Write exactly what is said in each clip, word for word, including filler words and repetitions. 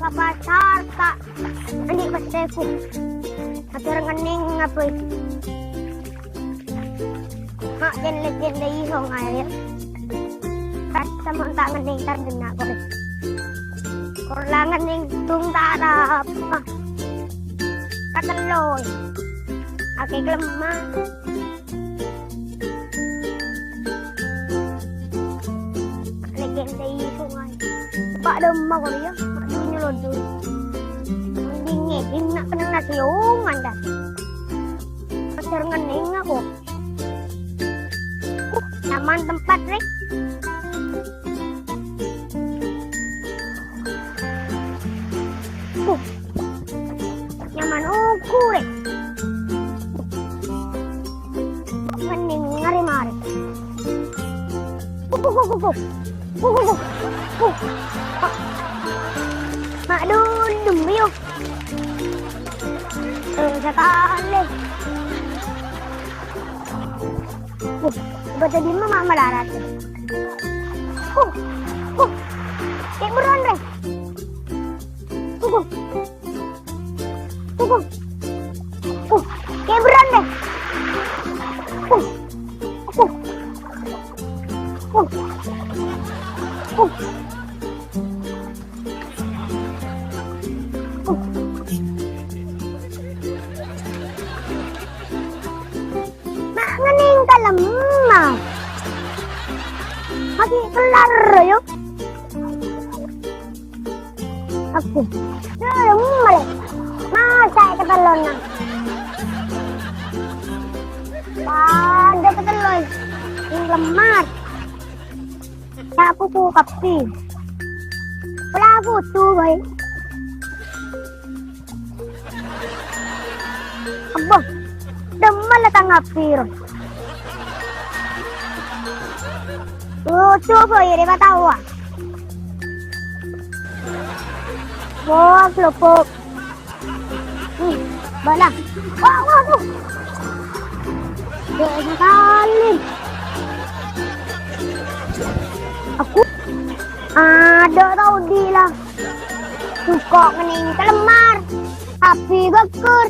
Ka pasar, ta' andi' pèssèku. Ajhâr ngennèng apa? Ma' jhâ' lè-, jhâ' lè-, iso ngaè. Pas sampon ta' ngennèng, tar dhenna' korè. Kor la ngennèng dung ta' arapa. Katello. Akè kalemmar. Lè-, jhâ' lè-, iso ngaè. Pa' dâmma korè, yâ. Ma' dunyo lodu. Mendingè, dinna' kennengnga sèyongan, dâ. Ajhâr ngennèng aku. Uh, nyaman tempat, rè. Uh, nyaman ongghu, rè. Ngennèng arè marè. Uh, uh, uh, uh, uh. Uh, uh, uh. Uh. Ma' dundum, yâ. Eh, sakalè. Uh, bâdâ dimma ma' malarat? Uh, uh, kè' buruan, rè. Uh, uh, uh, uh, kè' buruan, rè. Uh, uh, uh, uh. Ma' ngennèng kalemmar. Magi kellar, yâ. Aku. Kalemmar. Masa' katellonna. Padâ katello. Kalemmar. Ta' buku kabbhi. Pola butuh bhâi. Abbâ, dâmma la tang kabbhi, ro. Butuh bhâi, rè, patawa. Wah, lopok. Hmm, bâ'na. Wah, wah, wah. Dâ' sakalè. Aku adâ' tao odi' la. Soko ngennèng kalemmar. Kabbhi ghâggâr.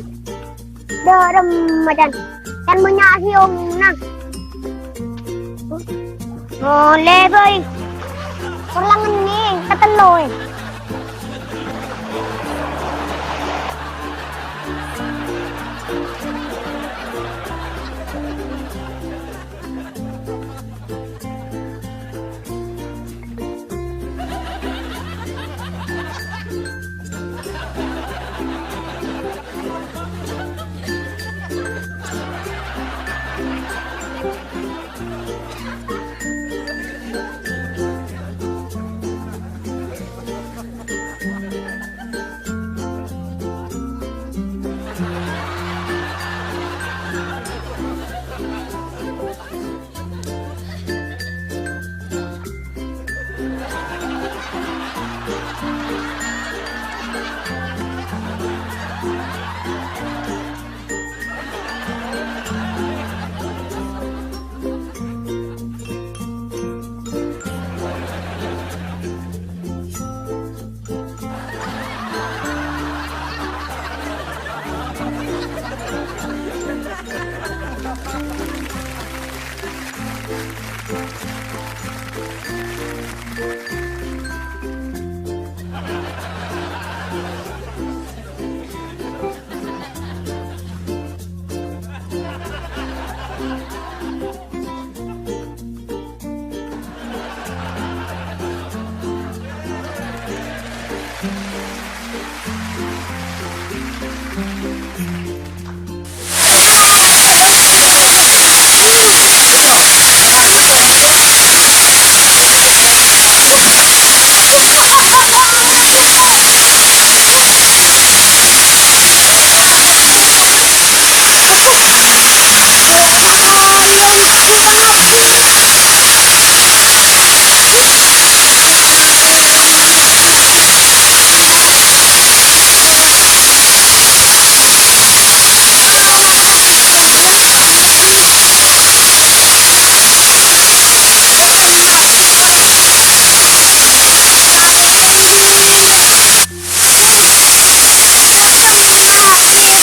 Dâ' remma, can. Can bânnya' sèyonna. Molè, bhâi. Kor la ngennèng, katello, è.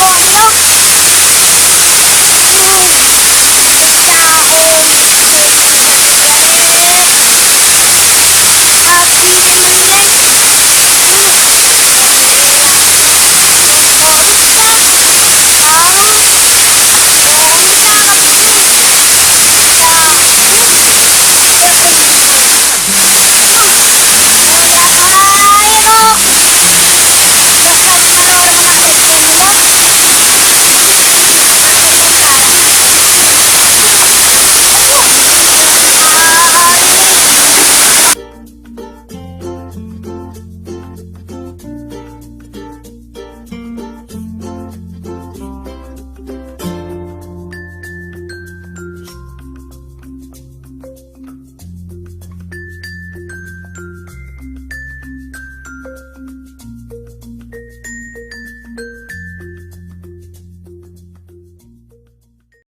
Pokok